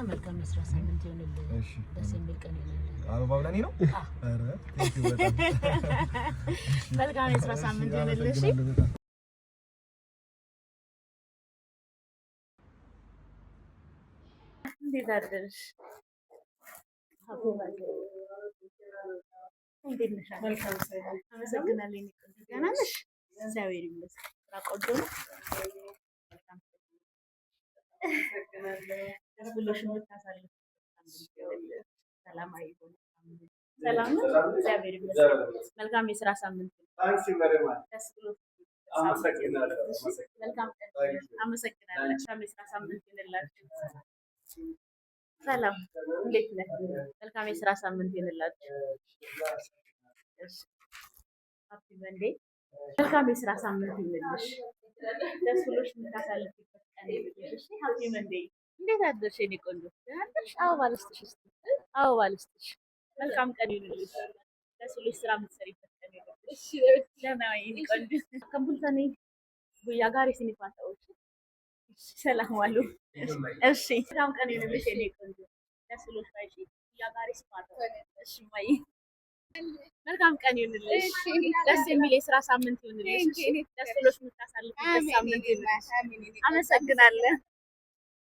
መልካም የስራ ሳምንት ይሆንልን። እሺ። ደስ የሚል ቀን ይሆንልን። አበባው ለእኔ ነው። ኧረ thank you በጣም። መልካም የስራ ሳምንት ይሆንልን። እሺ። አመሰግናለሁ በጣም። እንዴት አደርሽ? እንዴት ነሽ? አመሰግናለሁ። የኔ ቆንጆ ደህና ነሽ? እግዚአብሔር ይመስገን። ስራ ቆንጆ ነው። ደስ ብሎሽ የምታሳልፊበት ሳምንት ይሁንልሽ። ሰላማዊ የሆነ ሳምንት። ሰላም ነው። እግዚአብሔር ይመስገን። መልካም የስራ ሳምንት። ደስ ብሎሽ መልካም ቀን። አመሰግናለሁ። መልካም የስራ ሳምንት ይሁንላችሁ። ሰላም፣ እንዴት ነህ? መልካም የስራ ሳምንት ይሁንላችሁ። እሺ፣ happy Monday። መልካም የስራ ሳምንት ይሁንልሽ። ደስ ብሎሽ የምታሳልፊበት ቀን ይሁንልሽ። እሺ፣ happy Monday። እንዴት አደርሽ የኔ ቆንጆ? ደህና አደርሽ? አበባ ልስጥሽ እስኪ፣ አበባ ልስጥሽ። መልካም ቀን ይሁንልሽ። ደስ ብሎሽ ስራ የምትሰሪበት ቀን ይሁንልሽ። ደህና ዋይ የኔ ቆንጆ። Akkam bultanii? Guyyaa gaarii isiniif haa ta'u። ሰላም ዋሉ። እሺ፣ መልካም ቀን ይሁንልሽ የኔ ቆንጆ። ደስ ብሎሽ ባይሽ guyyaa gaarii siif haa ta'u። እሺ እማዬ፣ መልካም ቀን ይሁንልሽ። ደስ የሚል የስራ ሳምንት ይሁንልሽ። እሺ፣ ደስ ብሎሽ የምታሳልፊበት ሳምንት ይሁንልሽ። አመሰግናለሁ።